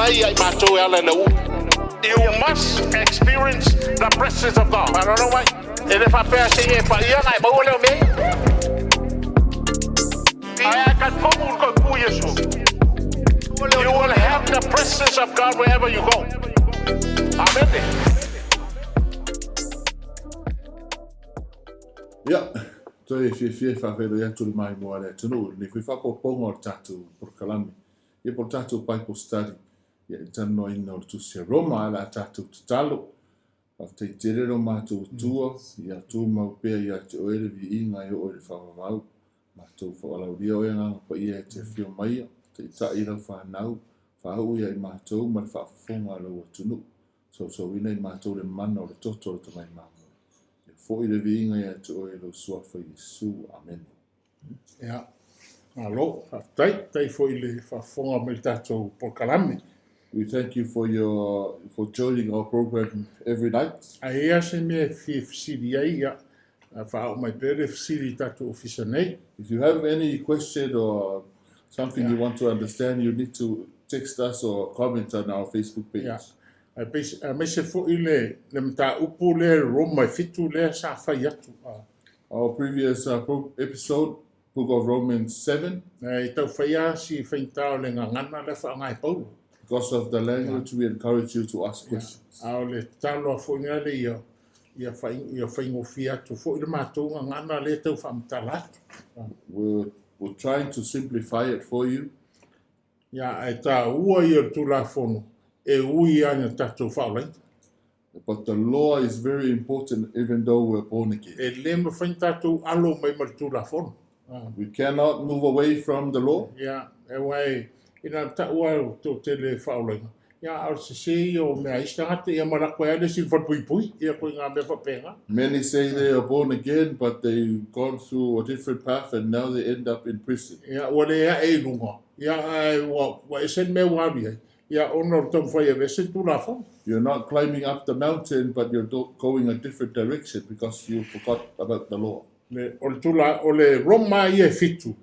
vaai ia i matou e ala i le uu. You must experience the presence of God. Faalogologo mai. E le faapea se i e paia ona e maua lea o mea ia. Ae a e talitonu i le toe pu Iesu, you will have the presence of God wherever you go. Amene. Ia, toe fiafia e faafeiloai atu le maimoa a le atunuu i lenei foi faaopoopoga o le tatou polokalame, ia po o le tatou Bible Study, ia i le talanoaina o le Tusi a Roma, ae o le a tatou tatalo. Faafetai tele lo matou Atua, ia tumau pea ia te oe le viiga e oo i le faavavau. Matou favalaulia oe Agaga Paia e te afio maia, taitai i lau fanau, faauu ia i matou ma le faafofoga a lou atunuu. Sausauina i matou le mana o le toto o le Tamai Mamoe. Ia foi le viiga ia te oe i lou Suafa Iesu. Amene. Ia, malo, faafetai. Faafetai foi i le faafofoga mai i le tatou polokalame. We thank you for your for joining our program every night. A i ai se mea e fia fesili ai, ia, faaoo mai pea le fesili i tatou ofisa nei. If you have any question or something you want to understand, you need to text us or comment on our Facebook page. Ia. Aemaise foi le mataupu lea i Roma e 7 lea sa fai atu. Our previous episode, Book of Romans 7. E tau fai lava si faigata o le gagana lea faaaoga e Paulo. Because of the language, we encourage you to ask questions. A o le tatalo lava foi lea ia ia faigofie atu foi le matou gagana lea e tau faamatala atu. We're trying to simplify it for you. Ia, ae taua ia o le Tulafono e ui lava ina tatou faaolaina. But the law is very important even though we're born again. E le mafai ona tatou alo mai ma le Tulafono. We cannot move away from the law. Ia, aua e, ina taua o toatele e faaolaina, ia, a o le sese ia o mea a isi tagata, ia ma lako ai lava le isi i le falepuipui, ia koe ngā mea faapena. Many say they are born again but they gone through a different path and now they end up in prison. Ia, ua le ae i luga, ia, ae ua, ua ese le mea ua alu i ai, ia, ona o le taumafai e aveese le Tulafono. You're not climbing up the mountain but you're going a different direction because you forgot about the law. Le, o le tula, o le Roma ia e 7,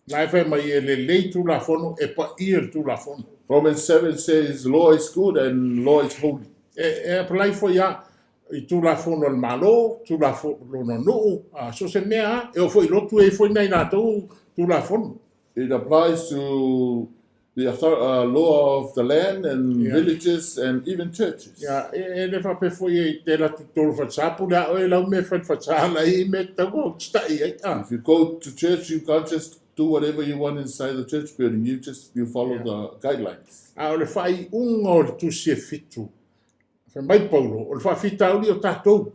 la e fai mai e lelei Tulafono, e paia le Tulafono. Romans 7 says law is good and law is holy. E, e apply foi a i Tulafono a le Malo, Tulafono a nuu, a so o se mea lava, e oo foi i lotu e i ai foi nai latou Tulafono. It applies to the law of the land and villages and even churches. Ia, e le faapea foi e te alu atu i totonu o le falesa, pule a oe lau mea e fai i le falesa, la e i ai mea e tatau ona usitai ai. If you go to church, you can't just do whatever you want inside the church building, you just you follow the guidelines. A o le faaiuga o le tusi e 7, Fai mai Paulo, o le faafitauli o tatou.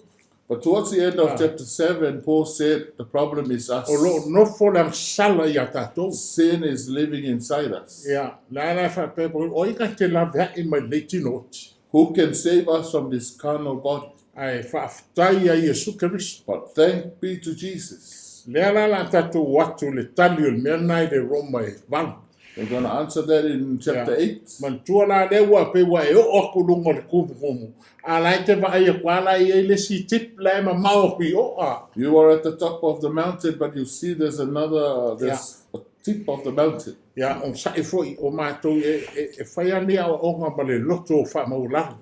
But towards the end of chapter 7, Paul said the problem is us. O lo o nofo le agasala iā tatou. Sin is living inside us. Ia, la la e faapea Paulo, o ai ka te laveai mai lenei tino oti? Who can save us from this carnal body? Ae faafetai ia Iesu Keriso. But thank be to Jesus. Lea la la tatou o atu i le tali o le mea lena i le Roma e 8. We're going to answer that in chapter 8. Manatua la lea ua pei ua e oo atu i luga o le kumukumu, a la e te vaai atu a la e i ai le isi tip la e mamao atu i o, a. You are at the top of the mountain but you see there's another, there's a tip of the mountain. Ia, onosai foi o matou e, e, e fai lava nei aoaoga ma le loto faamaualalo.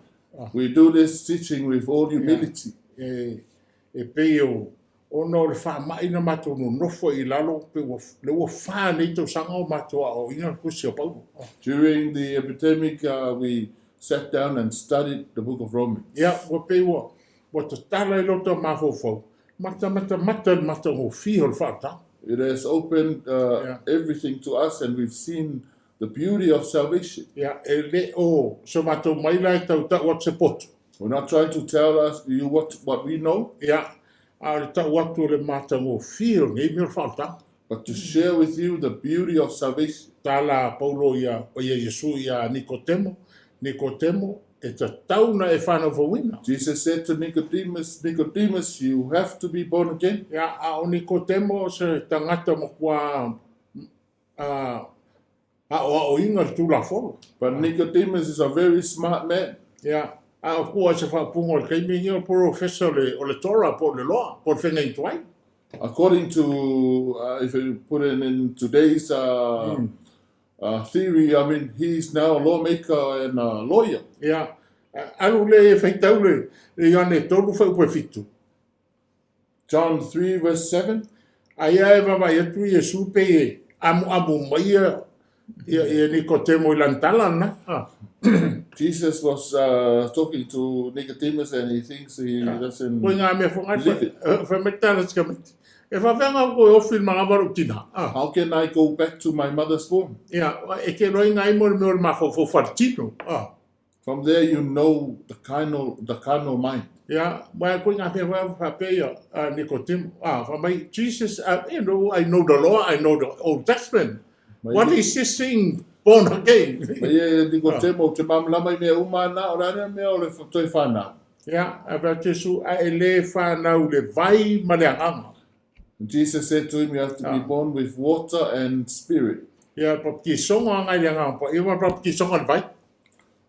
We do this teaching with all humility. E, e pei o, Ona o le faamai na matou nonofo ai i lalo, pei ua, lea ua fa nei tausaga o matou aoaoina le Tusi a Paulo. During the epidemic, we sat down and studied the book of Romans. Ia, ua pei ua, ua tatala i loto a mafaufau, matamatamata i le matagofie o le faataga. It has opened everything to us and we've seen the beauty of salvation. Ia, e le o so matou mai la e tautau atu se poto. We're not trying to tell us, you what, what we know. Ia, a o le tau atu o le matagofie o lenei mea o le faaolataga. But to share with you the beauty of salvation. Tala a Paulo ia, o ia Iesu iā Nikotemo, Nikotemo, e tatau na e whanau fouina. Jesus said to Nicodemus, Nicodemus, you have to be born again. Ia, a o Nikotemo o se tagata matua a aoaoina le Tulafono. But Nicodemus is a very smart man. Ia, a o kua se faaupuga o le taimi lenei o le polofesa o le, o le Torah po o le Loa, po o le Fegaituai. According to, if you put it in today's theory. I mean, he's now a lawmaker and a lawyer. Ia, alu le e faitau le, le Ioane 3 fuaiupu e 7. John 3 verse 7. Aia e vaavaai atu Iesu pei e amuamu mai ia ia ia Nikotemo i lana tala lena. Ah. Jesus was talking to Nicodemus and he thinks he doesn't Koe ngā mea whangai, live it. whai mai tala tika mai. E whawhenga koe ofi ma ngā waru tina. Ah. How can I go back to my mother's womb? Ia, e ke roi ngā imo le mea o le mawhawhau wharetino. Ah. From there you know the carnal, the carnal mind. Ia, mai koe ngā mea whai whapea ia a Nicodemo. Ah, wha mai, Jesus, you know, I know the law, I know the Old Testament. What is this thing born again? Mai e Nicodemo, te mamalama i mea uma ana, o le a mea o le toe whanau. Ia, a wha Jesu, a e le whanau le vai ma le anganga. And Jesus said to him, you have to be born with water and spirit. Ia, baptisonga ngai le anganga pa, ia baptisonga le vai.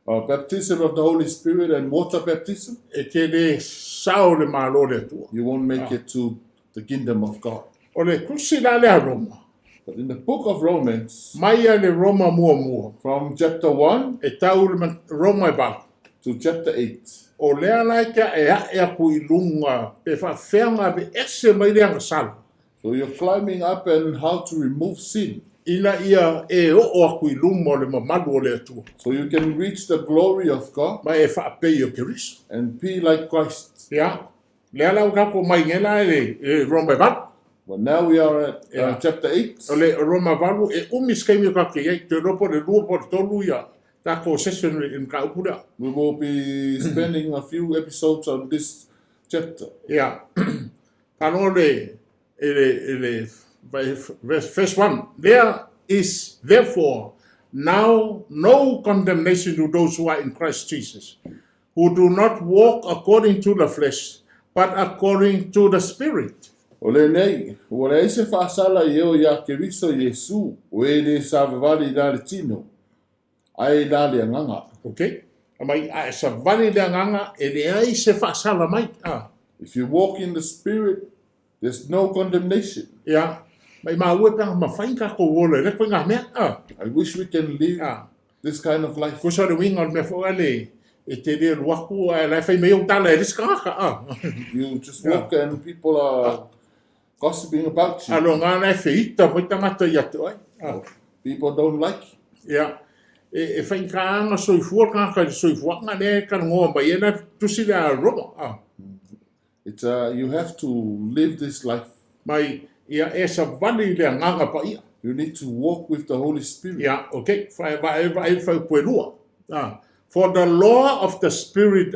Baptism of the Holy Spirit and water baptism. E te le sao le malo le Atua. You won't make it to the kingdom of God. O le tusi la lea Roma. But in the book of Romans, Mai ia le Roma muamua. From chapter 1 E tau le Roma e valu. to chapter 8. O lea la e tea e ae aku i lunga pe whaawheanga ave ese mai le agasala. So you're climbing up and how to remove sin. Ina ia e oo aku i luma o le mamalu o le Atua. So you can reach the glory of God. Ma e whaapei o Keriso. And be like Christ. Ia, lea la u mai ngela e le Roma e valu. But now we are at chapter 8. O le Roma valu e umi skaimi o kake iai, te ropo le lua po le tolu ia, tākou session le mka upu lea. We will be spending a few episodes on this chapter. Ia, kano le, e le, e le, verse 1, there is therefore now no condemnation to those who are in Christ Jesus, who do not walk according to the flesh, but according to the Spirit. O lenei, ua leai se faasala i eo iā Keriso Iesu, o e le savavali i la le tino, ae i la le agaga. Okay? Mai, a e savali le agaga, e leai se faasala mai. Ah. If you walk in the Spirit, there's no condemnation. Ia, mai maua e peanga mawhai ka ko ola, le koe ngā mea. Ah. I wish we can live this kind of life. Ko sa le winga o le mea whaoa le, e te rea luaku, a lai whai mei o tala e riska ngaka. Ah. You just walk and people are gossiping about you. Alo ngā lai whiita mai tangata i atu ai. Ah. People don't like you. Ia, e whai ka anga soifua ngaka i soifua ngā le ka ngoa mai e na tusi le a Roma. Ah. It's, you have to live this life. Mai, ia e sa vali le anganga pa ia. You need to walk with the Holy Spirit. Ia, okay. Whai, whai, whai, whai, whai, lua. Ah. For the law of the Spirit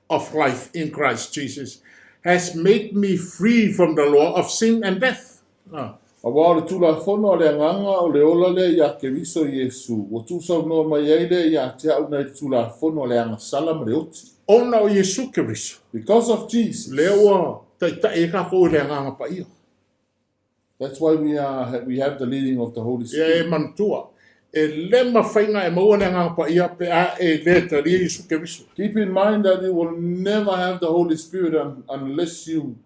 of life in Christ Jesus has made me free from the law of sin and death. Ah. Auā o le Tulafono a le Agaga o le ola lea iā Keriso Iesu, ua tuusaunoa mai ai lea ia te au nai le Tulafono a le agasala ma le oti. Ona o Iesu Keriso. Because of Jesus. Lea ua taitai ai kākou i le Agaga Paia. That's why we are we have the leading of the Holy Spirit. Ia e manatua, e le mawhai e maua le Agaga Paia pe a e le taria Iesu Keriso. Keep in mind that you will never have the Holy Spirit unless you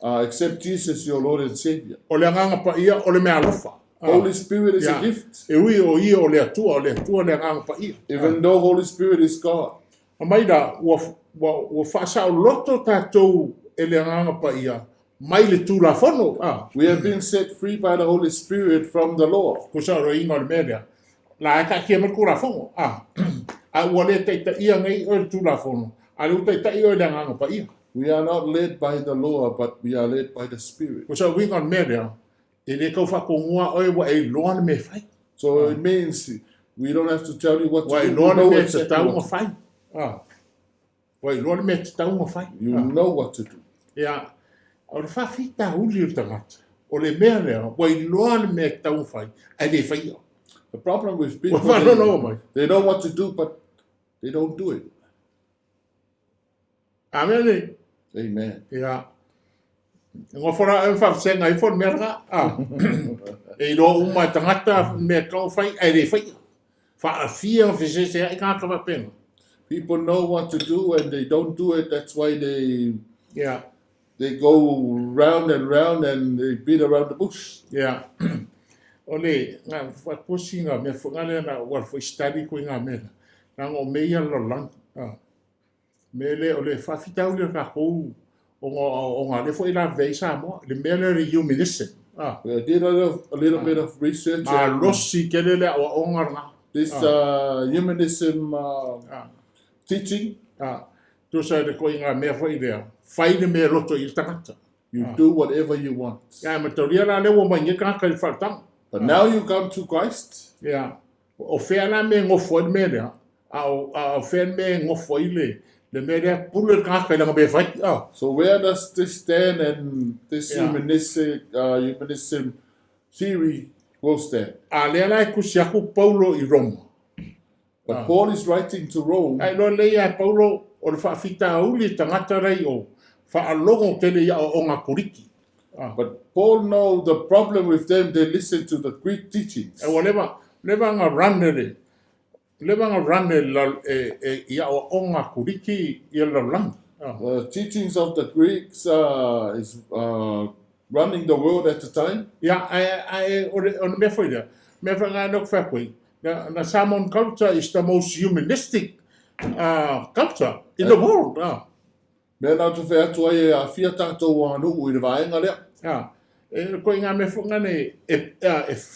accept Jesus your Lord and Savior. O le Agaga Paia o le mea alofa. Holy Spirit is a gift. E ui o ia o le Atua, o le Atua le Agaga Paia. Even though Holy Spirit is God. A mai la, ua, ua, ua whaasao loto tātou e le Agaga Paia mai le Tulafono. Ah. We have been set free by the Holy Spirit from the law. Ko sa ro inga o le mea lea. La e ka kia mai Tulafono. Ah. A ua le taitaia nei o le Tulafono. A le utaita'i o le Agaga Paia. We are not led by the law, but we are led by the Spirit. Ko sa winga o le mea lea, e le kau whakongua oe wa e loa le mea whai. So it means we don't have to tell you what to Wa e do. loa You le know mea te exactly taunga what to whai. Ah. Wa e loa le mea te taunga whai. do. You know what to do. Ia, o le whawhita huli o le tangata. O le mea lea, wa i loa le mea te taunga whai, ai le whaia. The problem with people, Wa whanono mai. they know what to do, but they don't do it. Amen. Amen. Ia. Ngā whara e whawhisenga i whon mea rā. Ah. E roa uma e tangata mea kau whai, ai le whaia. Whaafia whisese ai ngā kawapenga. People know what to do and they don't do it. That's why they Ia. they go round and round and they beat around the bush. Ia. O le nga faakosi nga mea foi nga lea na ou alu foi study koe nga mea la. Leaga o mea ia a le lalolagi. A. Mea lea o le faafitauli o tatou ona ona lea foi e lavevea ai Samoa, le mea lea o le humanism. A. I did a little bit of research. Malosi tele le aoaoga lena. This humanism teaching. A. Tusa le koiga mea foi lea, fai le mea loto i le tagata. You do whatever you want. Ia, ma taulia la lea ua mai nei tagata i le faaletaga. But now you come to Christ. Ia, o fea la mea e nofo ai le mea lea, a o fea le mea e nofo ai le mea lea pule le tagata i lana mea e fai. Ah. So where does this stand and this humanism theory will stand? A lea la e tusi atu Paulo i Roma. But Paul is writing to Rome. Ai loa lea ia Paulo o le faafitauli tagata lei o faalogo tele ia o ngā Koriki. Ah. But Paul know the problem with them, they listen to the Greek teachings. E ua leva nga run le leva nga run e, la, e ia o ngā Koriki i le lalolagi. Ah. The teachings of the Greeks is running the world at the time. Ia, ai, ai, o le mea foi lea. Mea foi ngā nok whakui. Na Samoan culture is the most humanistic culture in the world. Mea nā te whai atu ai e a fia tātou anu i le vaenga lea. Ia, e koe ngā mea foi ngā nei, e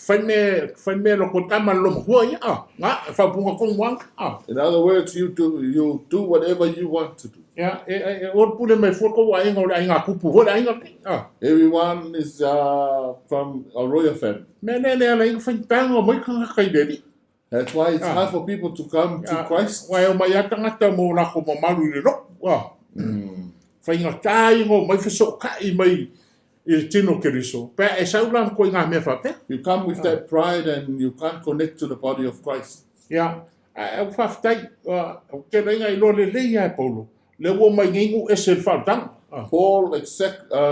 whai me loko tama lo mahua ia, ah, ngā, e whaupunga kongu anga, ah. In other words, you do whatever you want to do. Ia, e ora pule mai fua ko wa inga o le ainga kupu ho le ainga ki, ah. Everyone is from a royal family. Mea le le ala inga whaitanga mai ka kai leri. That's why it's hard for people to come to Christ. Wai o mai atangata mo lako mamalu i le roku, ah. Whainga tā ingo mai wheso kai mai i le tino Keriso. Pea e saulang ko i ngā mea whapea. You come with that pride and you can't connect to the body of Christ. Ia, a e whawhitai, o ke reinga i loa le lei e Paulo. Le ua mai ngingu e se whautanga. Ah. Paul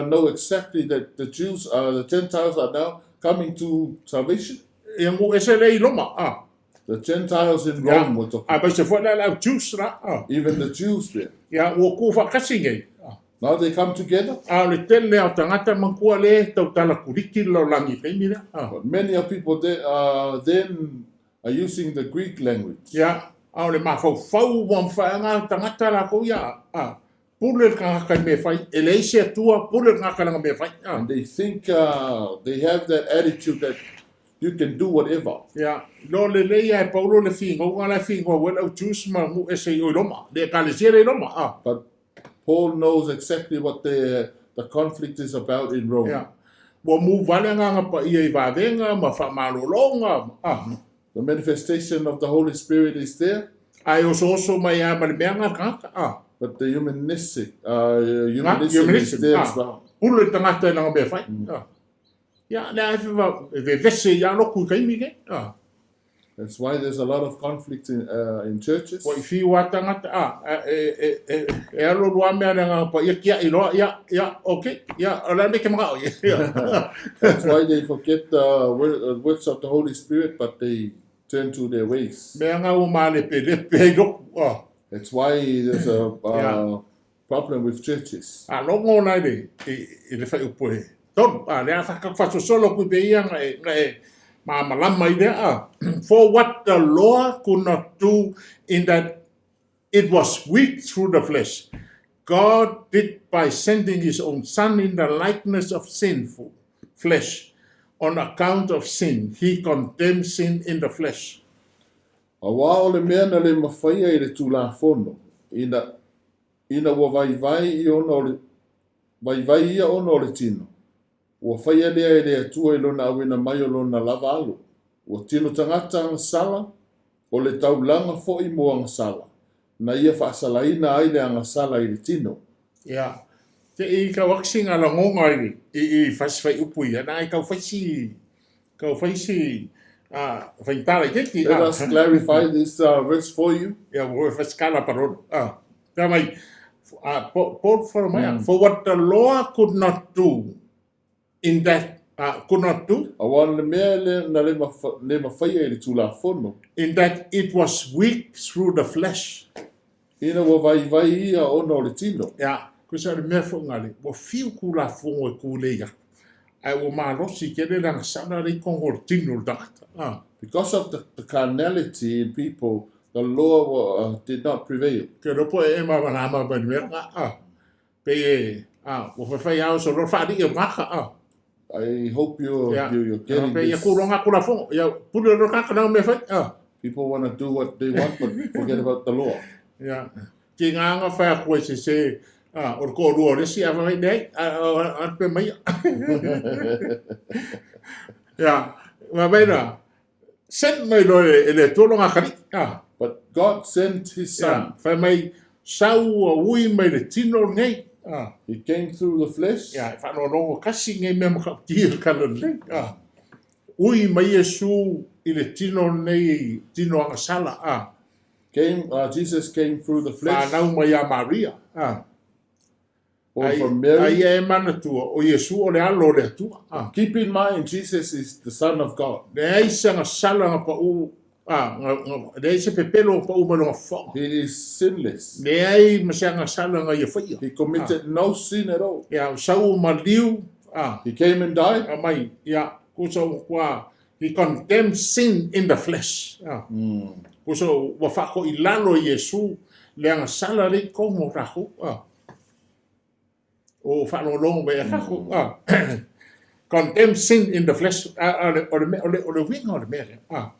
know exactly that the Jews, the Gentiles are now coming to salvation. Ia ngu ese le i Roma. Ah. The Gentiles in Rome were talking. A mai se fua la au Jews la. Ah. Even the Jews there. Ia, ua ku whakasi ngei. Ah. Now they come together. A le tele au tangata mangkua le tautala kuriki lo langi kaimi lea. Ah. But many of people there, then are using the Greek language. Ia, a o le mafaufau mo mwhaanga tangata la ko ia. Ah. Pule le kangaka i me whai. E le isi atua, pule le kangaka langa me whai. Ah. And they think they have that attitude that you can do whatever. Ia, lo le le ia e Paulo le whinga, unga la whinga wela au Jews ma ngu ese i oi Roma. Le ka le sere i Roma. Ah. But Paul knows exactly what the conflict is about in Rome. Ia. Ua mu vale ngā pa ia i vāvenga, ma wha malolonga. Ah. The manifestation of the Holy Spirit is there, Ai oso oso mai a ma le mea ngā kangata. Ah. But the humanism is humanism, there as well. Pule tangata i langa mea whai. Ah. Ia, le ai whiwa, e ve vese i a loku i kaimi ke. Ah. That's why there's a lot of conflict in churches. Wa i whiwa tangata, ah, e alo lua mea le ngā pa ia kia i loa, ia, ia, okay, ia, o la neke mga o, ia. That's why they forget the works of the Holy Spirit, but they turn to their ways. Mea ngā o mā lepe lepe i loku. Ah. That's why there's a problem with churches. A longo nai le, i le whai upo he. Tonu, a le a whakawhasosolo kui pe ia nga e māmalama i lea. Ah. For what the law could not do in that it was weak through the flesh, God did by sending his own son in the likeness of sinful flesh. On account of sin, he condemned sin in the flesh. A wā o le mea na le mawhaia i le tūlāfono, ina ua vai vai i ona o le, vai vai ia ona o le tino. Ua whaia lea e le atua i lona awena mai o lona lava alo. Ua tino tangata agasala, o le taulaga fo'i mo agasala. Na ia faasalaina ai le agasala i le tino. Ia. Te i kau aksi ngā langonga i whaswhai upu ia. Nā i kau whaisi, whaitara i teti. Let us clarify this verse for you. Ia, ua whasikala parono. Ah. Pea mai, Paul whara mai, for what the law could not do, in that, could not do, A wā le mea le, na le mawhaia i le tūlāfono. In that it was weak through the flesh. Ina ua vai vai ia ona o le tino. Ia, ko sa le mea whaungale, ua whiu ku la whongo e kū le ia. Ae ua malosi tele le agasala lea i totonu o le tino o le tagata. Ah. Because of the carnality in people, the law did not prevail. Ke iloa po o e e malamalama mai le mea lena. Ah. Pei e, ah, ua faifai lava oso loa faalii o le tagata. Ah. I hope you're getting Pei ia this. tulaga Tulafono, ia pule loa le tagata na mea e fai. Ah. People want to do what they want, but forget about the law. Ia. Tiga ona fai atu ai se a, o le toalua o le isi, a fai mai, leai, alu pea mai ia. Ia, ma mai la, send mai loa e le Atua lona atalii. A. But God sent his son. Ia, fai mai, sau ua ui mai le tino lenei. A. He came through the flesh. Ia, e faanoanoa kasi nei mea matautia i le tala lelei. A. Ui mai Iesu i le tino lenei, tino agasala. A. Came, Jesus came through the flesh. Whanau mai a Maria. Ah. Born Ai, from Mary. ai ia e manatua, o Iesu o le alo o le Atua. Ah. Keep in mind, Jesus is the Son of God. Leai se gasala nga pau, ah, nga, nga, leai se pepelo nga pau mai lona fofoga. He is sinless. Leai ma se agasala nga ia faia. He committed no sin at all. Ia, sau o maliu, ah. He came and died. Amai, ia, kusa ua He condemned sin in the flesh. Kusa ua whakoilalo i Iesu le agasala le i tonu o takou. O whaalongolongo mai a takou. Condemn sin in the flesh. O le uiga o le mea lea.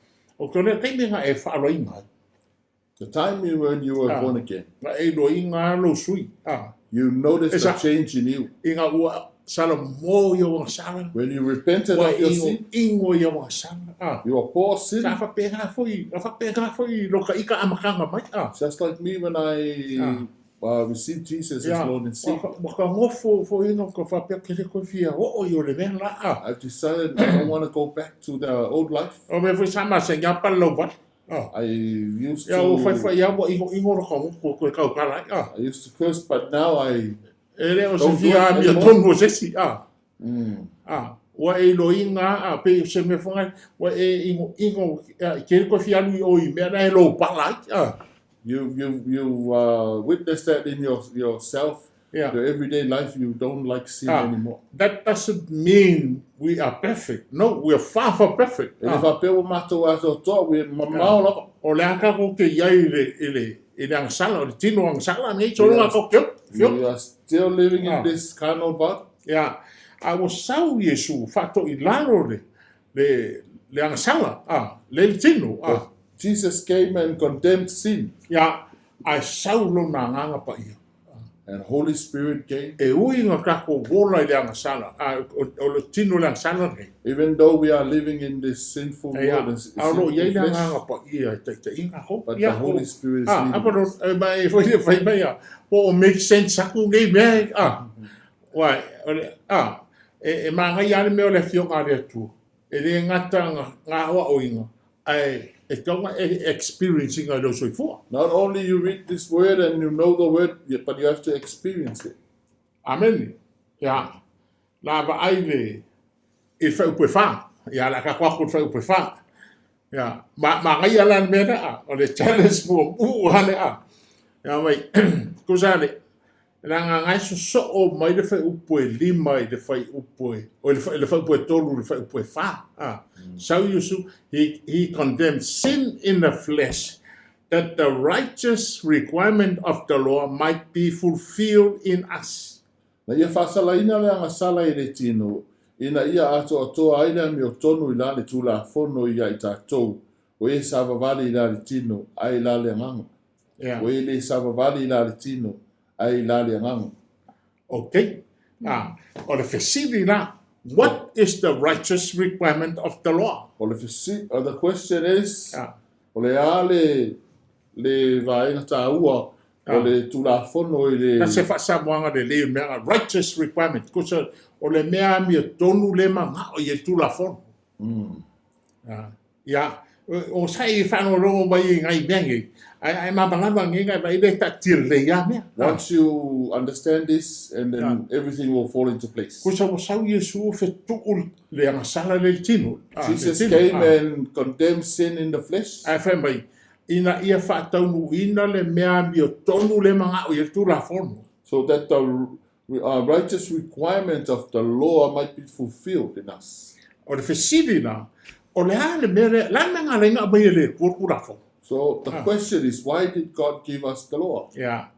O ke lea taimi nga e whaaloinga ai. The time when you were born again. Nga e iloiga lou sui. You noticed Esa- a change in you. Ina ua sala mo i au agasala. When you repented Ua of your sin, ingoingo i au agasala. you were poor sin, Sa whapena foi, a whapena foi lo ka ika amakanga mai. Just like me when I received Jesus as Lord and Savior. Ua ka ngofo fo ina ka whapea kere koe fia oo i o le mea la. I've decided I don't want to go back to the old life. O mea foi sa ma se ngā pala lau wale. I used Ia ua to whaiwhai ia ua ingoingo ro ka ngoko koe kau kala ai. I used to curse, but now I E le o se Don't do fia it amia anymore. tonu o se isi. Ua e iloiga a, pei o se mea foi ua e ingoingo i kere koe fia alu i o i mea la e lou pala ai. You witness that in yourself, your everyday life. You don't like sin anymore. That doesn't mean we are perfect. No, we are far from perfect. E le faapea ua matou atoatoa, ua mamao lava. O le a tatou te i ai i le, i le, i le agasala, o le tino agasala nei, sologa tatou te o, fio. We are still living in this carnal body. Ia, a ua sau Iesu faatoilalo le, le, le agasala, a, le le tino, a. But Jesus came and condemned sin. Ia, ae sau lona agaga paia. And Holy Spirit came. E ui nga tatou ola i le agasala, a, o le tino le agasala nei. Even though we are living in this sinful Ia, world and a o lo o i ai sinful le flesh, agaga paia e taitaiga ho. but Ia, the Holy Spirit is a, leading apa no, us. e mai foi le fai mai a, po o make sense aku nei mea, a, uai, o le, a, e manaia lava le mea o le afioga a le Atua. E le gata nga aoaoina, ae e tatau ona e experience ina i lou soifua. Not only you read this word and you know the word, but you have to experience it. Amene. Ia, la vaai le, i le fuaiupu e fa. Ia, o le a tatou atu i le fuaiupu e fa. Ia, ma, manaia la le mea lea, o le challenge muamua lava lea. Ia mai, tusa le, leaga na e sosoo mai le fuaiupu e 5 i le fuaiupu e, o le fuaiupu e 3 i le fuaiupu e 4. A, sau Iesu, he condemned sin in the flesh, that the righteous requirement of the law might be fulfilled in us. Na ia faasalaina le agasala i le tino, ina ia atoatoa ai le amiotonu i la le Tulafono ia i tatou, o e savavali i la le tino, ae i la le agaga. Ia. O e le savavali i la le tino, ae i la le agaga. Okay. Ah, o le fesili la, what is the righteous requirement of the law? O le fesili, the question is, Ah. o le a le, le vaega taua o le Tulafono i le. Na se faasamoaga lelei o le mea, righteous requirement, kusa o le mea amiotonu le manao i le Tulafono. Ia, o sa i faalogologo mai i nai mea nei, ae malamalama nei nai vaai le taatia lelei lava mea. Once you understand this, and then everything will fall into place. Kusa ua sau Iesu fetuu le agasala le i le tino. Jesus came and condemned sin in the flesh. Ae fai mai, ina ia faataunuuina le mea amiotonu le manao i le Tulafono. So that the Righteous requirement of the law might be fulfilled in us. O le fesili la, o le a le mea lea, le a le mea na ala ai ona aumai e le Atua le Tulafono? So the question is, why did God give us the law? Ia,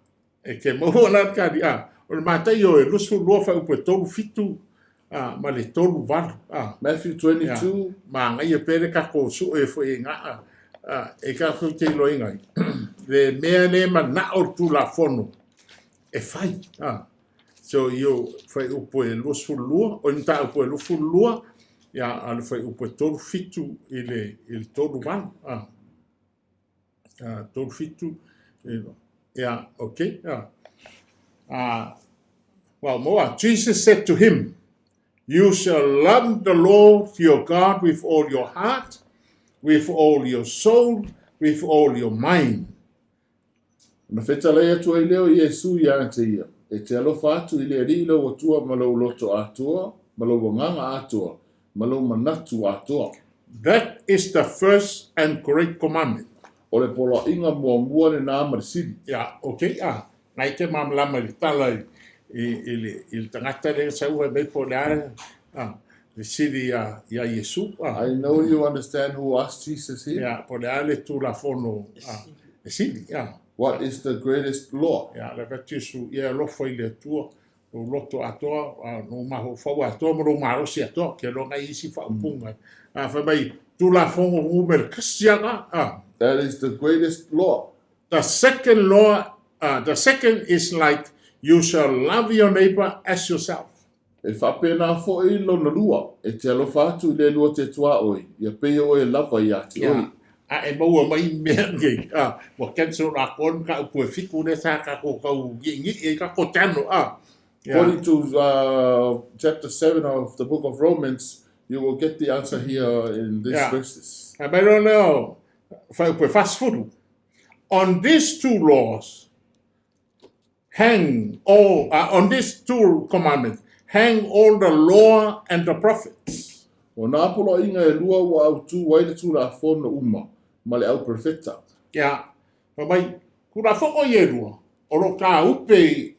e te maua la le tali, a, o le Mataio e 22 fuaiupu e 3, 7, a, ma le 3, 8, a. Matthew 22. Ia, manaia pea le tatou sue foi i ina, a, e tatou te iloaina ai le mea lea e manao le Tulafono e fai, a. So io fuaiupu e 22, o le mataupu e 22, ia, a o le fuaiupu e 3, 7 i le, i le 3, 8, a. 3, 7, ia, okay, ia. Well, more, Jesus said to him, You shall love the Lord your God with all your heart, with all your soul, with all your mind. Ona fetalai atu ai lea o Iesu iā te ia, E te alofa atu i le Alii lou Atua ma lou loto atoa, ma lou agaga atoa, ma lou manatu atoa. That is the first and great commandment. O le poloaiga muamua lenā ma le sili. Ia, ok, a, nai te malamalama i le tala i, i, i, le, i le tagata lea sau fai mai po o le a, a, le sili iā, iā Iesu, a. I know you understand who asked Jesus here. Ia, po o le a le Tulafono, a, le sili, a. What is the greatest law? Ia, le avatu Iesu, ia e alofa i le Atua, lou loto atoa, a, lou mafaufau atoa ma lou malosi atoa, ke loa nai isi faaupuga. A, fai mai, Tulafono numera kasi aga, a. That is the greatest law. The second law, the second is like, you shall love your neighbor as yourself. E faapena foi lona lua, e te alofa atu i le lua te tuaoi, ia pei oe lava iā te oe. Ia, a e maua mai mea nei, a, ua cancel atoa le mataupu e fitu lea sa tatou tau niinii ai tatou channel, a. Ia. According to chapter 7 of the book of Romans, you will get the answer here in these verses. Ia. Aumai loa lea o fuaiupu e 40, On these two laws, hang all, on these two commandments, hang all the law and the prophets. O nā poloaiga e lua ua autū ai le Tulafono uma ma le au Perofeta. Ia, fai mai, Tulafono ia e lua, o lo tāupe i,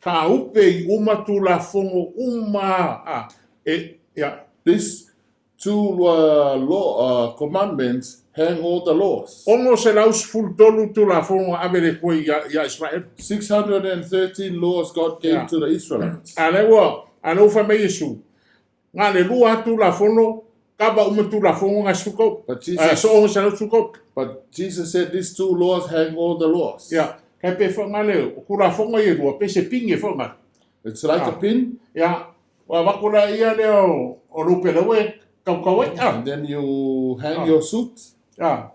tāupe i uma Tulafono uma a, e, ia. These two law, commandments hang all the laws. 613 Tulafono a ave le Atua iā Iseraelu. 613 laws God gave to the Israelites. A lea ua, a lea ua fai mai Iesu, Na le lua a Tulafono, kava uma Tulafono nga sukau. But Jesus, so onga sa sukau. But Jesus said these two laws hang all the laws. Ia, kai pe whanga le, o Tulafono i e lua, pe se pinge whanga. It's like a pin. Ia, ua wako la ia lea o, o lupe laue, kau kau ai. And then you hang your suit. Ia.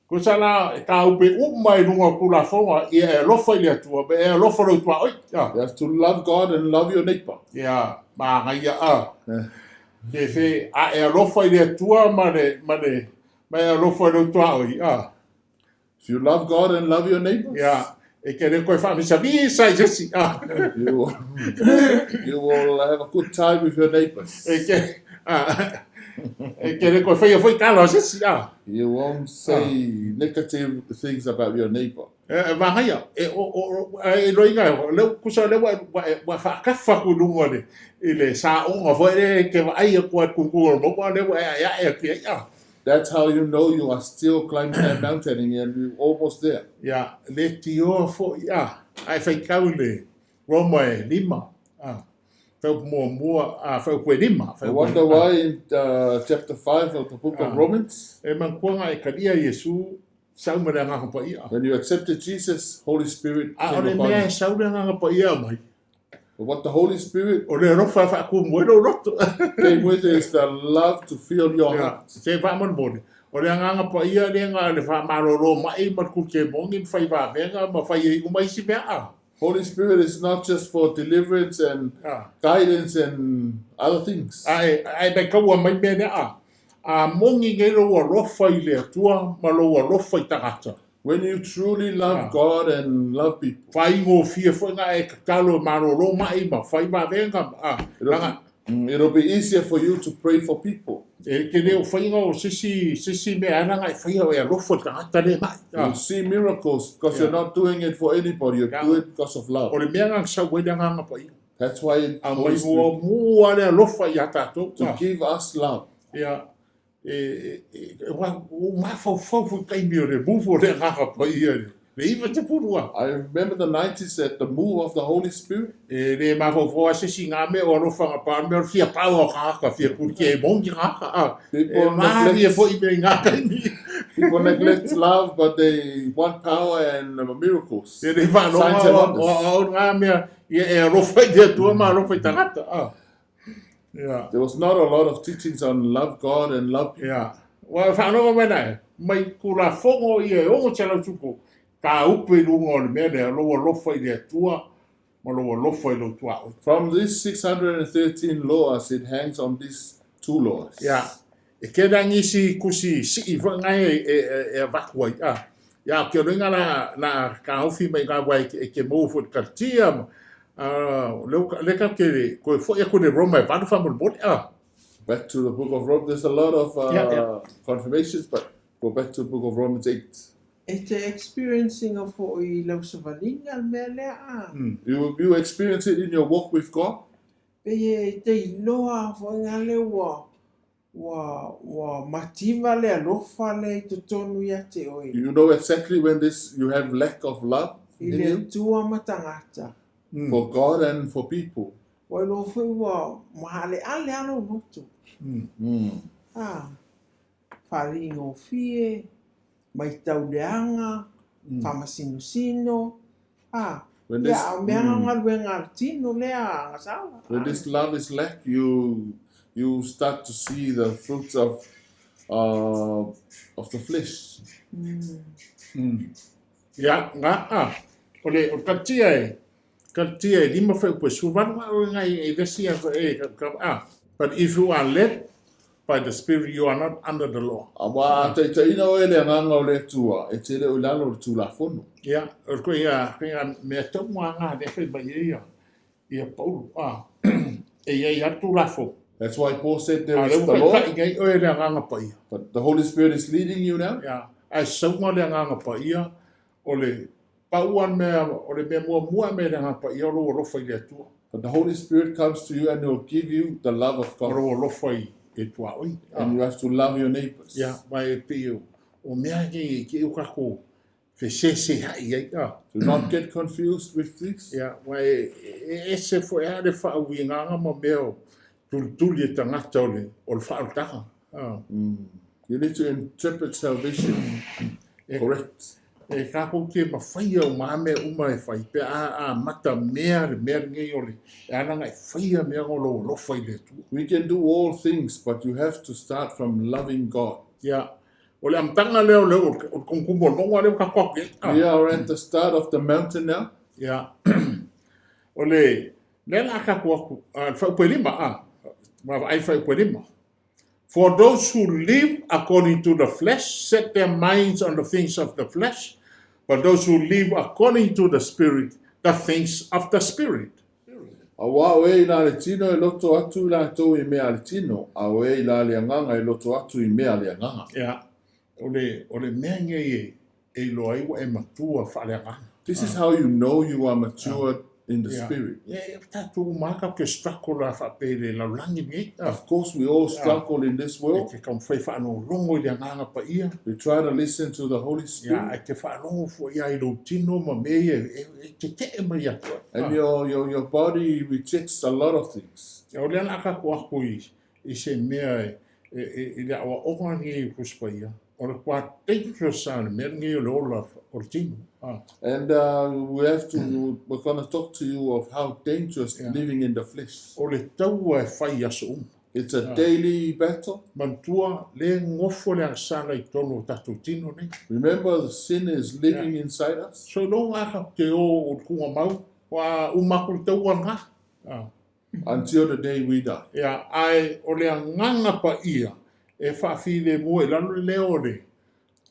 Ko sa la, e tāupe uma i lunga o Tulafono, ia e alofa i le Atua, me e alofa lou tuaoi. Ia. You have to love God and love your neighbor. Ia, māngaia a. Te whe, a e alofa i le Atua ma le, ma le, ma e alofa i lou tuaoi. A. If you love God and love your neighbors. Ia, e ke le koe whaamisamisa i sesi. A. You will have a good time with your neighbors. E ke, a, e ke le koe whaia whai tala o sesi. A. You won't say negative things about your neighbor. E māngaia, e, o, o, o, e loiga e, leu, kusa leu ua, ua, ua whaakafa ku lunga le, i le sāonga foi le ke vaai aku a kuku o maua leu e ae ae atu ai a. That's how you know you are still climbing that mountain and you're almost there. Ia, le tioa foi a, ae whaikau le Roma e lima, a, whaupu muamua, a, whaupu e lima. I wonder why in chapter 5 of the book of Romans. E mankuanga e kalia Iesu, sau ma le agaga paia. When you accepted Jesus, Holy Spirit A came o le upon mea you. e sau le agaga paia mai. But what the Holy Spirit O le alofa e faakumu ai lou loto. came with is the love to fill your Ia, heart. se faamolemole, o le agaga paia lea na le faamalolo mai ma le kulukemogi ma fai vavega ma fai ai uma isi mea a. Holy Spirit is not just for deliverance and guidance and other things. Ae, ae mai kaua mai mea lea a. A moni nei lou alofa i le Atua ma lou alofa i tagata. When you truly love God and love people. Whaingofie foi nga e tatalo e malolo mai ma whai vavega ma, a, langa. It'll be easier for you to pray for people. E te le o faiga o sisi, sisi mea e ala nga e faia o e alofa i le tagata lea e ma'i. You'll see miracles because you're not doing it for anybody, you do it because of love. O le mea nga na sau ai le Agaga Paia. That's why A Holy mai Spirit muamua le alofa ia tatou. to give us love. Ia, e, e, e, ua mafaufau foi taimi o le move o le Agaga Paia i le 90 a. I remember the 90s at the move of the Holy Spirit. E le mafaufau a se isi i ngā mea o alofa nga pa, mea o le fia pau o kāka, fia kuri e mongi kāka, a. E People marie neglect, foi mea i ngā taimi. people neglect love, but they want power and miracles. E le whaaloga Signs and o, wonders. o, o ngā mea, ia e alofa i te Atua ma alofa i tangata, a. Ia. There was not a lot of teachings on love God and love people. Ia. Ua whaaloga mai nai, mai kura fongo ia e ongo te lau tuku, ka upe i lunga o le mea lea, lou alofa i le Atua, ma lou alofa i lou tuaoi. From these 613 laws, it hangs on these two laws. Ia, e kēnā nisi kusi si'i foi ngai e, e, e, e avaku ai. A, ia, o ke oloiga la, la kaofi mai ngā wai e ke mou foi karatia, ma, a, le, le ka ke, koe foi aku le Roma e valu whamolemole, a. Back to the book of Romans. There's a lot of Yeah, confirmations, but go back to the book of Romans 8. E te experiencing o foi i lau savaliga le mea lea a. You experience it in your walk with God. Pe e te iloa foi ngā le ua, ua, ua mativa le alofa le i totonu ia te oe. You know exactly when this you have lack of love I in le you Atua ma tagata. for God and for people. Ua iloa foi ua mahale ale alo loto. Ah, wharingofie, mai tauleanga, whamasinosino. Ah, When this, ia, o mea mm. ngaluenga le tino lea ngasawa. when this love is lack, you start to see the fruits of the flesh. Ia, ngā, a, o le, o le karatia e, karatia e lima whai upe suvalu ngā o ngai e vesi a, e, ka, ka, a. But if you are led by the Spirit, you are not under the law. A wā taitaina oe le anganga o le Atua, e te leo i lalo o le tulafono. Ia, o koe ia, koe ia mea tau ngā ngā le whai mai e ia, ia Paulu, a, e ia i atu lafo. That's why Paul said there A is le the uka law, kai ngai oe le anganga paia. but the Holy Spirit is leading you now. Ia, ai saunga le anganga paia, o le pauan mea, o le mea mua mua mea le anganga paia, o lo alofa i le Atua. But the Holy Spirit comes to you and he'll give you the love of O God. lo alofa i e tuaoi. And you have to love your neighbors. Ia, mai e pi o, o mea ke, ke uka ko whesese hai ai. A. Do not get confused with this. Ia, mai e, e, e se fo e ale wha ui nganga ma mea o tulituli e tangata o le, o le whaotaha. A. You need to interpret salvation correct. E ka kou te ma whaia o mā mea uma e whai, pe a, a mata mea le mea ngei o le, e ananga e whaia mea ngo lo alofa i le Atua. We can do all things, but you have to start from loving God. Ia, o le amtanga lea o le o le kongkumo nonga leo ka koa ke. We are at the start of the mountain now. Ia, o le, le la ka kua ku, a le whaupe lima, a, ma ai whaupe lima. For those who live according to the flesh set their minds on the things of the flesh, but those who live according to the Spirit, the things of the Spirit. A wā oe i la le tino e loto atu i la tō i mea le tino, a oe i la le anganga e loto atu i mea le anganga. Ia, o le, o le mea ngei e, e iloa ai ua e matua faaleagaga. This is how you know you are matured in the Ia. spirit. Ia, e tatou maka ke struggle la whaapele le lalolagi lenei. A, Of course, we all struggle in this e world. te taumafai faanologo i le agaga paia. We try to listen to the Holy Ia, Spirit. e te faalogo foi ia i lou tino ma mea ia e, e tete'e mai atu ai. And A, your body rejects a lot of things. ia, o lea la ka ku aku i, i se mea e, e, e, i le aoaoga lenei i Tusi Paia, o le kua dangerous a le mea lenei o le ola o le tino. A, And we have to, we're going to talk to you of how dangerous living in the flesh. o le taua e fai aso uma. It's a daily battle. Manatua le gofo le agasala i tonu o tatou tino nei. Remember, the sin is living inside us. So iloga a te o o le kuga mau, ua uma aku le taua lagā. A. Until the day we die. Ia, ae o le agaga paia e faafilemu ai lalo le leo o le,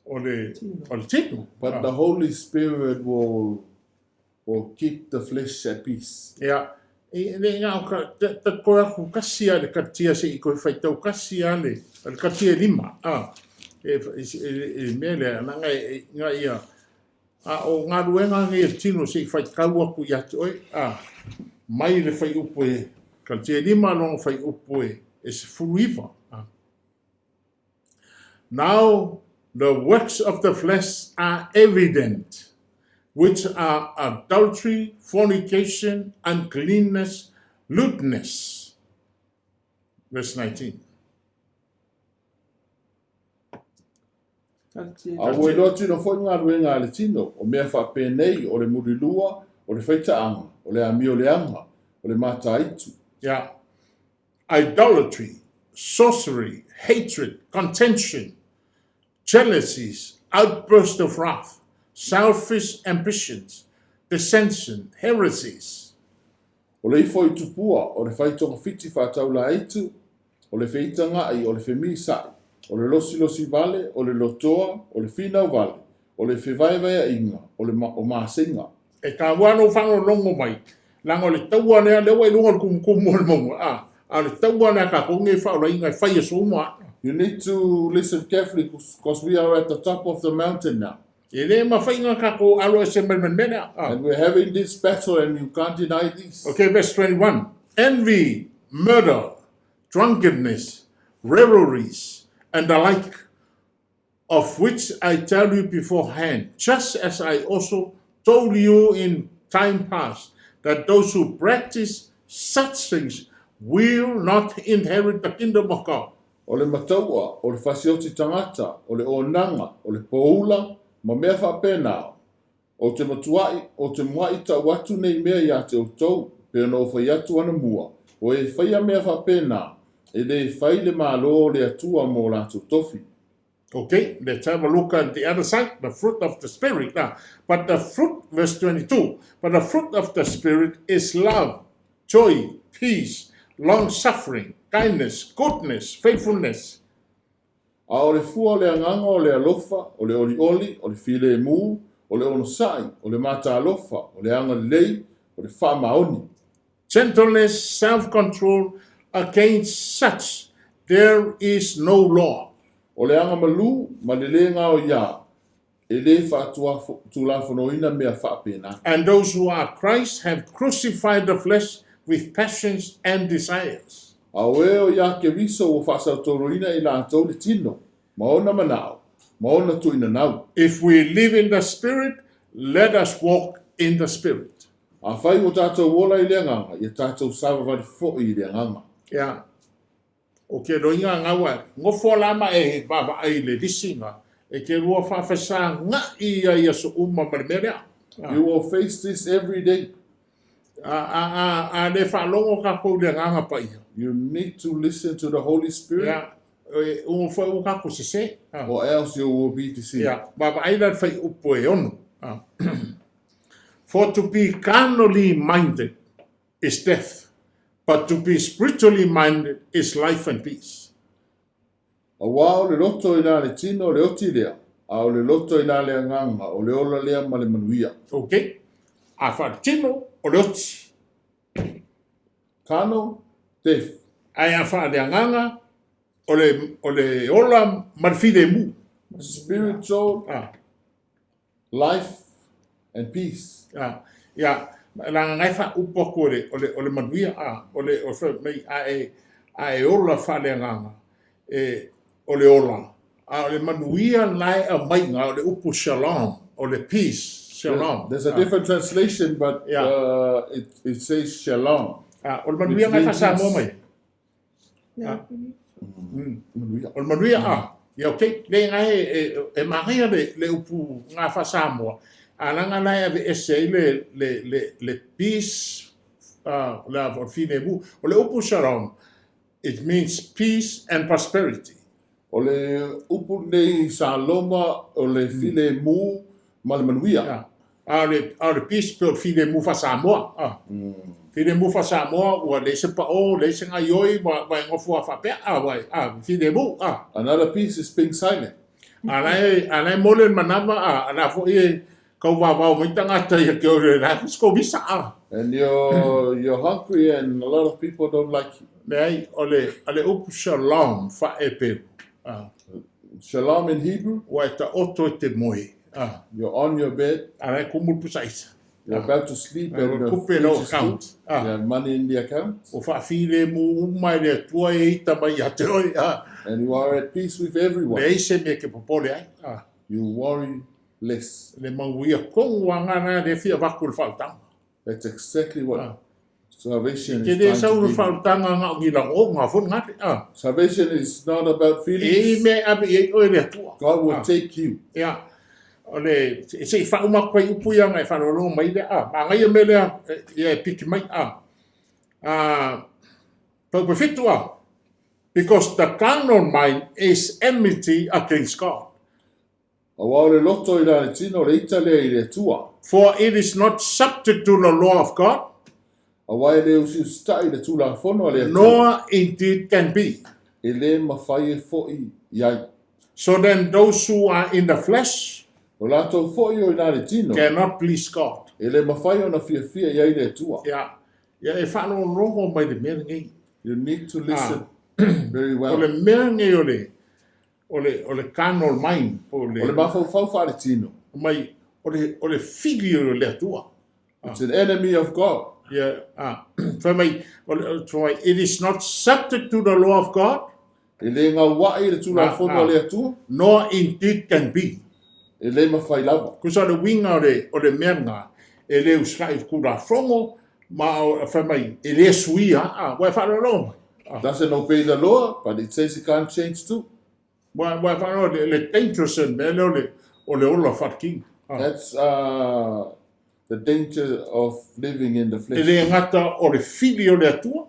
o le, o le tino. But the Holy Spirit will keep the flesh at peace. Ia, E le ngā o ka, ta, ta koe aku kasi a le katia se i koe whaitau kasi a le, a le katia lima. A, e, e, e, e mea lea, nanga e, e, ngā ia, a o ngā ruenga ngi e tino se i whaikau aku i atu oe, a, mai le whai upu e, katia lima longa whai upu e, e se furuiva. A. Now the works of the flesh are evident, which are adultery, fornication, uncleanness, lewdness. Verse 19. A ua iloa tino foi galuega a le tino, o mea faapenei, o le mulilua, o le faitaaga, o le amio leaga, o le mataitu. Yeah. Idolatry, sorcery, hatred, contention, jealousies, outburst of wrath, selfish ambitions, dissension, heresies. O le ifo i tupua, o le fai togafiti faataulaaitu, o le feitagaʻi, o le femisaʻi, o le losilosi vale, o le lotoa, o le finau vale, o le fevaevaeaʻiga, o le o maseiga. E taua lou faalogologo mai, leaga o le taua lea, lea ua i luga o le tumutumu o le mauga, a, a o le taua lea a tatou nei e faaolaina e fai aso uma aa. You need to listen carefully because we are at the top of the mountain now. E le mafai ona tatou alo ese mai ma le mea lea, a. And we're having this battle and you can't deny this. Okay, verse 21. Envy, murder, drunkenness, revelries, and the like, of which I tell you beforehand, just as I also told you in time past, that those who practice such things will not inherit the kingdom of God. O le mataua, o le fasioti tagata, o le onaga, o le poula, ma mea faapena. Ou te matuaʻi, ou te muaʻi tau atu nei mea iā te outou, pei ona ou fai atu anamua, o e faia mea faapena, e lē fai le Malo o le Atua mō latou tofi. Okay, let's have a look at the other side, the fruit of the Spirit. Now, but the fruit, verse 22, but the fruit of the Spirit is love, joy, peace, long suffering, kindness, goodness, faithfulness. A o le fua o le agaga o le alofa, o le olioli, o le filemu, o le onosai, o le matalofa, o le agalelei, o le faamaoni. Gentleness, self-control, against such there is no law. O le agamalu ma le lē gaoiā, e lē faatulafonoina mea faapena. And those who are Christ's have crucified the flesh with passions and desires. A o e o iā Keriso ua faasautoloina i latou le tino, ma ona manao, ma ona tuuinanau. If we live in the Spirit, let us walk in the Spirit. Afai ua tatou ola i le agaga, ia tatou savavali foi i le agaga. Ia, o ke loiga gaua, nofo la ma e vaavaai i le lisiga, e te lua faafesagaʻi ai i aso uma ma le mea lea. You will face this every day. A, a, a, a le faalogo tatou i le Agaga Paia. You need to listen to the Holy Spirit. Ia, e ugu foi ua tatou sesē. Or else you will be deceived. Ia, vaavaai la i le fuaiupu e ono. For to be carnally minded is death, but to be spiritually minded is life and peace. Auā o le loto i la le tino le oti lea, a o le loto i la le agaga, o le ola lea ma le manuia. Ok, a faatino o le oti. Carnal, death. Ae a faaleagaga o le, o le ola ma le filemu. Spiritual, Life and peace. A, ia, leaga na e faaupu atu o le, o le, o le manuia, a, o le, o fai mai, a e, a e ola faaleagaga, e, o le ola, a o le manuia la e aumaiga, o le upu shalom, o le peace, shalom. There's a different translation, but Yeah. it says shalom. A, o le manuia na e faa-Samoa mai. Yeah, I believe so. Manuia. O le manuia, a, ia okay, le na e, e, e manaia le, le upu ngā faa-Samoa, a langa la e ave ese ai le, le, le, le peace, le a, o le filemu. O le upu shalom, it means peace and prosperity. O le upu lenei Saloma o le filemu ma le manuia. Ia. A o le, a o le peace pei o le filemu faa-Samoa. A. Filemu faa-Samoa ua leai se pao, leai se gaioi, ua, ua e nofo lava faapea, a, ua e, a, filemu, a. Another peace is being silent. A la e, a la e mole le manava, a, a la foi e Kau vavao mai tagata ia te oe la se komisa a. And you're hungry and a lot of people don't like you. Leai, o le, o le upu shalom faa-Eperu. Ah. Shalom in Hebrew. Ua e taoto i te moe. Ah. You're on your bed. A la e kumu le pusa aisa. You're about to sleep Ah, and the kupe lau fridge is account. full. Ah. You have money in the account. O faafilemu uma e le Atua e ita mai ia te oe. Ah. And you are at peace with everyone. Leai se mea e te popole ai. Ah. You worry less. Le mauia kongu anga na le fia vaku le faautaga. That's exactly what Ah. salvation Te is le trying sau to le give you. faautaga nga o ngilagoga fo ngate. Ah. Salvation is not about E feelings. mea ave i ai oe le Atua. God will Ah. take you. Ia, o le, se i faauma atu ai upu ia na e faalogologo mai lea, a, magaia mea lea, ia e piki mai, a. A, paupe 7, a. Because the carnal mind is enmity against God. Auā o le loto i la le tino o le ita lea i le Atua. For it is not subject to the law of God, Auā e le usiusita'i i le Tulafono a le Atua. nor indeed can be. E lē mafai e fo'i i ai. So then those who are in the flesh O latou fo'i o i la le tino, cannot please God. e lē mafai ona fiafia i ai le Atua. Ia, ia e faalogologo mai le mea lenei. You need to listen very O well. le mea lenei o le, o le, o le carnal mind, po o O le le, mafaufau faaletino. mai, o le, o le fili o le Atua. It's an enemy of God. Ia, a, fai mai, o le, fai mai, it is not subject to the law of God, E lē gaua'i le Tulafono a le Atua, nor indeed can be. e lē mafai lava. Kusa o le uiga o le, o le mea lena, e lē usitai i le Tulafono, ma o, fai mai, e lē suia, a, ua e faalogologo mai. A, Doesn't obey the law, but it says it can't change too. ua, ua e faalogologo, le, le dangerous le mea lea o le, o le ola faaletino. A. That's the danger of living in the E flesh. lē gata o le fili o le Atua,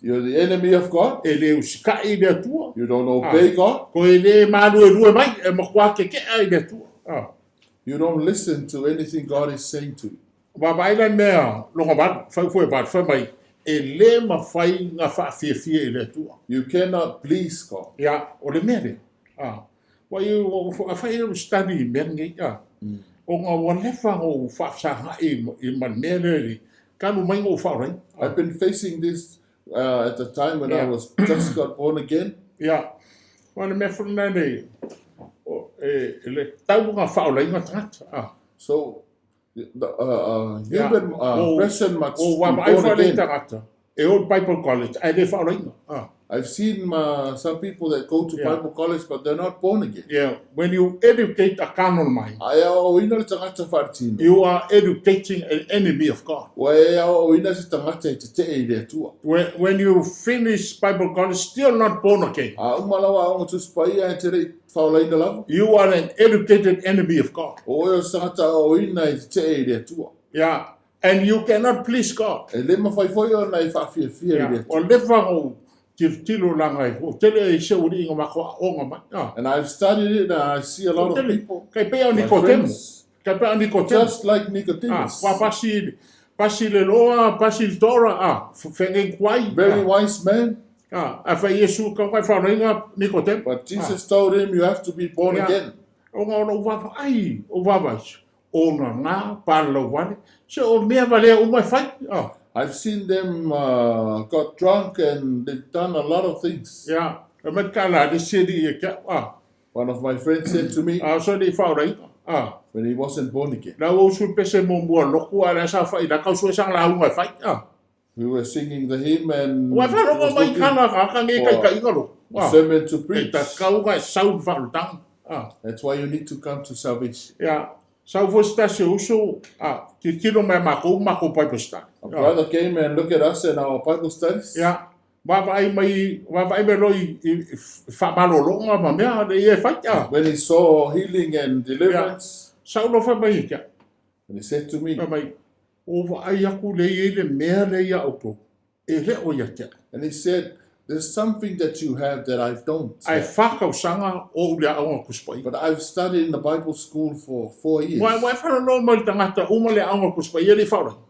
You're the enemy of God. e lē usitai i le Atua, You don't obey God. ko e lē maluelue mai, e matua keke'a i le Atua. A. You don't listen to anything God is saying to you. Vaavaai la mea loga valu, fai foe valu, fai mai, e lē mafai na faafiafia i le Atua. You cannot please God. Ia, o le mea lea. A. Ua i, a fai e study i mea lenei, a. Ona ua lefa na ou faafesaga'i i ma le mea lea i le talu mai na ou faaolaina. I've been facing this at the time when I was just got born again. Ia, o le mea foi lena le, o, e, le tatau ona faaolaina tagata. A. So the human person must O be vaavaai born foi le again. tagata, e o i le Bible College, ae lē faaolaina. A. I've seen some people that go to Bible college, but they're not born again. Yeah, when you educate a carnal mind, A e aoaoina le tagata faaletino, you are educating an enemy of God. ua e aoaoina se tagata e tete'e i le Atua. When you finish Bible college, still not born again, A uma lau aoga Tusi Paia e te le'i faolaina lava, you are an educated enemy of God. o oe o se tagata aoaoina e tete'e i le Atua. Yeah, and you cannot please God. E lē mafai foi ona e faafiafia i le Yeah. Atua. Ua leva ona ou tilotilo laga e toatele i se uliʻi na matou aoga mai. Ah. And I've studied it and I see a lot of Toatele. people, Tai pei o my Nikodemo. friends, Tai pei o Nikodemo. just like Ah, Nicodemus, ua pasi, pasi le loa, pasi le Tora, ah, fegeikuai. very Ah, wise man, ah, ae fai Iesu kauka i faaolaina Nikodemo. but Jesus told him you have to be born again. Ona o lou vaavaai, o vaavaai, ona gā palalauvale, se o mea valea uma e fai. Ah. I've seen them got drunk and they've done a lot of things. Ia, e mai ka la le se alii ia te a'u, ah. One of my friends said to me A o so alii faaolaina, ah. when he wasn't born again, La ua usu le pese muamua a le lotu ae o le a saofa'i la tausuesaga lauga e fai, ah. we were singing the hymn and Ua he faalogo was mai looking kana tagata nei for taita'iga lotu, a ah. sermon to E preach. tatau ona e sau i le faaolataga, ah. That's why you need to come to salvation. Ia, sau foi se tasi o uso, ah, tilotilo mai iā makou ma makou Bible study. A brother came and looked at us in our Bible studies. Ia, vaavaai mai, vaavaai mai loa i, i, i faamalologa ma mea le ia e fai, ah. When he saw healing and deliverance, Sau loa fai mai ia te a'u. and he said to me, Fai mai, o vaai aku lea e i ai le mea lea iā outou, e le o ia te a'u. and he said, There's something that you have that I don't. Ae have. fa tausaga o ou le aoga Tusi Paia. But I've studied in the Bible school for 4 years. Ua ua e faaloloa mai le tagata uma le aoga Tusi Paia e le'i faaolaina.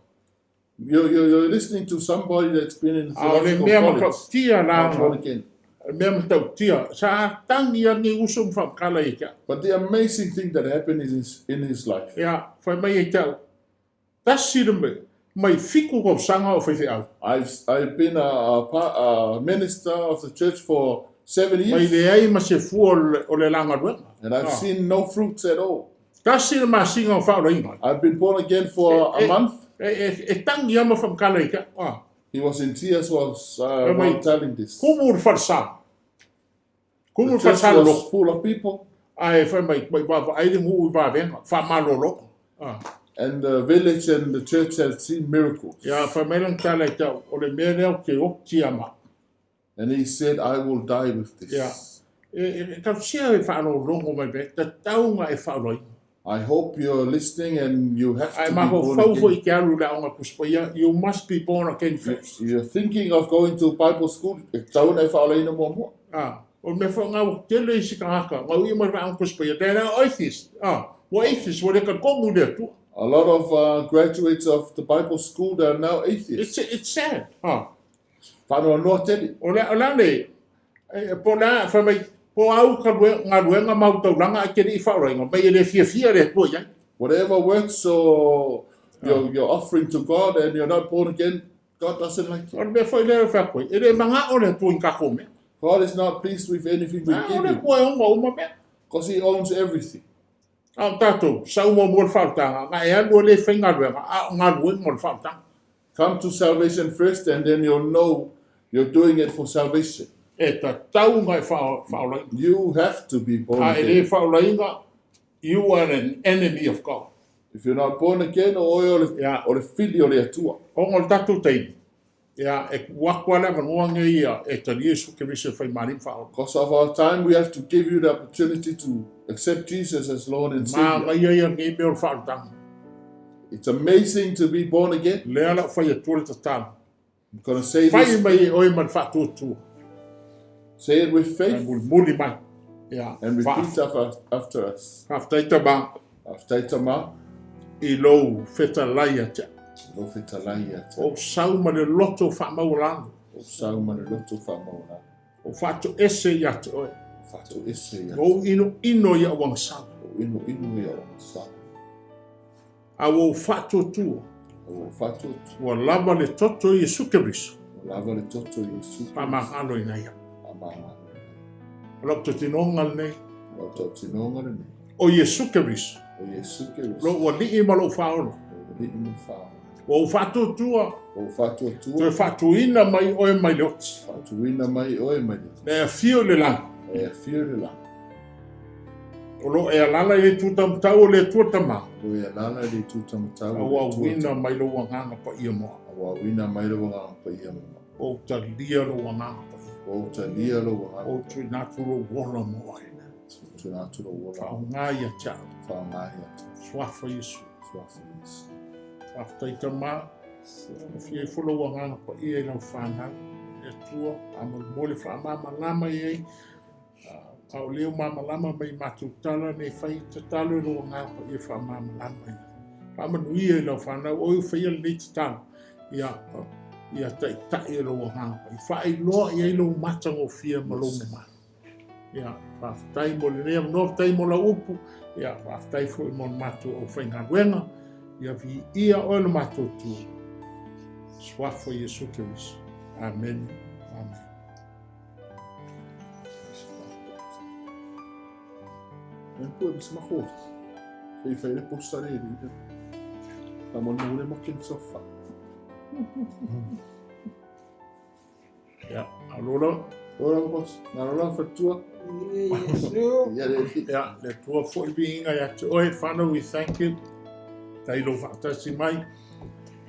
You're listening to somebody that's been in A o le theological mea college. matautia Not born la again. Mea matautia, sa tangi a ni uso ma whakala i te. But the amazing thing that happened is in his life. Ia, whai mai e te au. Tasi le mai, mai fiku kau sanga o whai au. I've been a minister of the church for 7 Mai years, le ai ma se fua o le langa luenga. and I've seen no fruits at all. Tasi le masinga o whaorainga. I've been born again for a month. E tangi ama whakala i te. Ah. He was in tears while Eh, while mai- telling this. Kumu le whalsa. Kumu The le church whalsa was loko. full of people, Ai, whai mai, mai wawa, ai le ngu i wawenga, wha malolo. Ah. and the village and the church had seen miracles. Ia, whai mai lang tala i te au, o le mea leo ke o tia ma. And he said, I will die with this. Yeah. E tau sia e whaalolongo mai pe, ta taunga e whaoloinga. I hope you're listening and you have Ai to be maho born fau foi again. ke alu le aonga kuspaia, you must be born again first. You're thinking of going to Bible school, e tau nei whaolaina mua mua. Ah, o me wha ngā tele i sika haka, ngā ui mai whaonga kuspaia, te rā atheist. Ah, wa atheist, wa reka kongu le atua. A lot of graduates of the Bible school, they are now atheists. It's sad. Ah, Whanau noa tele. o le, o la le, e, po la, wha mai, po au ka lue, ngā luenga mau tauranga a kere i whaorainga, mai e le fia fia le atua iai. Whatever works or you're offering to God and you're not born again, God doesn't like O it. le mea whai lea wha koe, e le manga o le atua i kako mea. God is not pleased with anything we Ah, o give le him kua e onga uma mea. because he owns everything. A o tātou, sa uma mua le whaotanga, ngā e alu le whai ngā luenga, a o ngā luenga o le whaotanga. Come to salvation first and then you'll know you're doing it for salvation. E ta taunga e whaolainga. You have to be born A e le again. whaolainga, you are an enemy of God. If you're not born again, o oe o le, Yeah. o le fili o le atua. O ngol tātou teini. Ia, e wakua le vanua nge ia, e tali Yesu Keriso whai mani whaola. Because of our time, we have to give you the opportunity to accept Jesus as Lord and Mā Savior. ngai ia nge mea o le whaotanga. It's amazing to be born again. Lea la whai atua le tatalo. I'm going to say Whai this, mai e oe ma le whaatuatua. say it with E faith muli muli mai. Ia, and repeat after us. Whaftaita mā After tama, i lou whetalai atia. lo fetalai ata. O sau ma le loto whaamaulano. O sau ma le loto whaamauna. O whaatu ese i ate oe. Whatu ese ia. O ino ino ia wangasala. O ino ino ia o sa. A o whaatuatua. O whatu Ua lava le toto i Yesu Keriso. o lava le toto i Yesu. Whamahalo i ngai. Amanga. O lau totinonga nei. O tau tinonga le nei. O Yesu Keriso. O Yesu Keriso. Lo ua lii ma lou whaola. O li ino whaola. Ua u whaatuatua. O whatu atua. Toe whaatuina mai oe mai le oti. Whatuina mai oe mai le. Le a fio le langi. E a fio le la. O lo e alala i le tūtamtau o le tuatama. O e alala i le tūtamatau. A ua wina mai lo wanganga pa ia moa. A ua wina mai lo wanganga pa ia moa. O talia lo wanganga pa ia. O talia lo wanganga. O tuinatu lo wola moa. Tuinatu lo wola. Whaonga ia tia. Whaonga ia tia. Swafa Yesu. Swafa Yesu. Whaftaita mā. Fia i folo wanganga pa ia i lau whanau. E tua. A mole whaamama i ei. A o leo mamalama mai mātou tala nei whai tatalo i roa ngā pa ia whaamamalama ia. Whaamanu ia i lau whanau, o i whaia le nei tatalo. Ia, ia taitai i roa ngā pa. I whaailoa ia i lau matango fia ma lou mamalo. Ia, whawhatai mo le nea, no whawhatai mo la upu. Ia, whawhatai fo i mo le mātou au whaingaluenga. Ia vi ia oe le mātou tu. Swafa Yesu Keriso. Amen. Amen. En pue mis ma khos. Sei fai le posta le ni. La mon mo le makin sofa. Ja, alola. Ora bos, na rola fatua. Yesu. Ya le. Ja, le tua foi viinga ia te oe, whanau, we thank you. Tai lo whaatasi mai.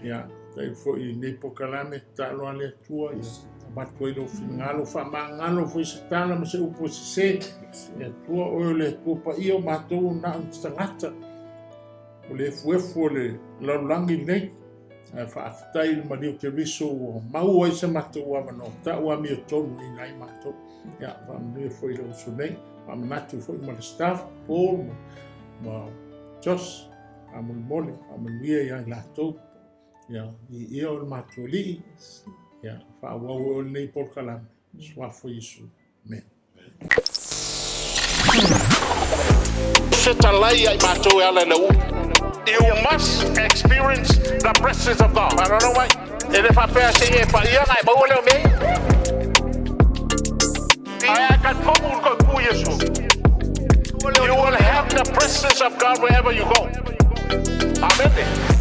Ja, tai foi nei pokalame, talo ale tua. Ja, matu ai lo whingalo, whamangalo, foi se tala, ma se upo se se. Ia tua oe o le tua pa ia o mātou na ang tangata. O le fuefu o le lalulangi nei. Ae whaaftai le maniu te riso o mau ai se mātou awa no. Ta ua mi o tonu i nai mātou. Ia, whaamanu foi le uso nei. Whaamanatu foi ma le staff, Paul, ma Josh, whaamolemole, whaamanuia ia i latou. Ia, i ia o le mātou lii. Ia, whaawau o nei polokalame. Suafo Yesu. Amen. Fetalai ia i matou e ala i le uu. You must experience the presence of God. I don't know why. E le faapea se i e paia ona e maua lea o mea ia. Ae a talitonu i le toe Iesu. You will have the presence of God wherever you go. Amen.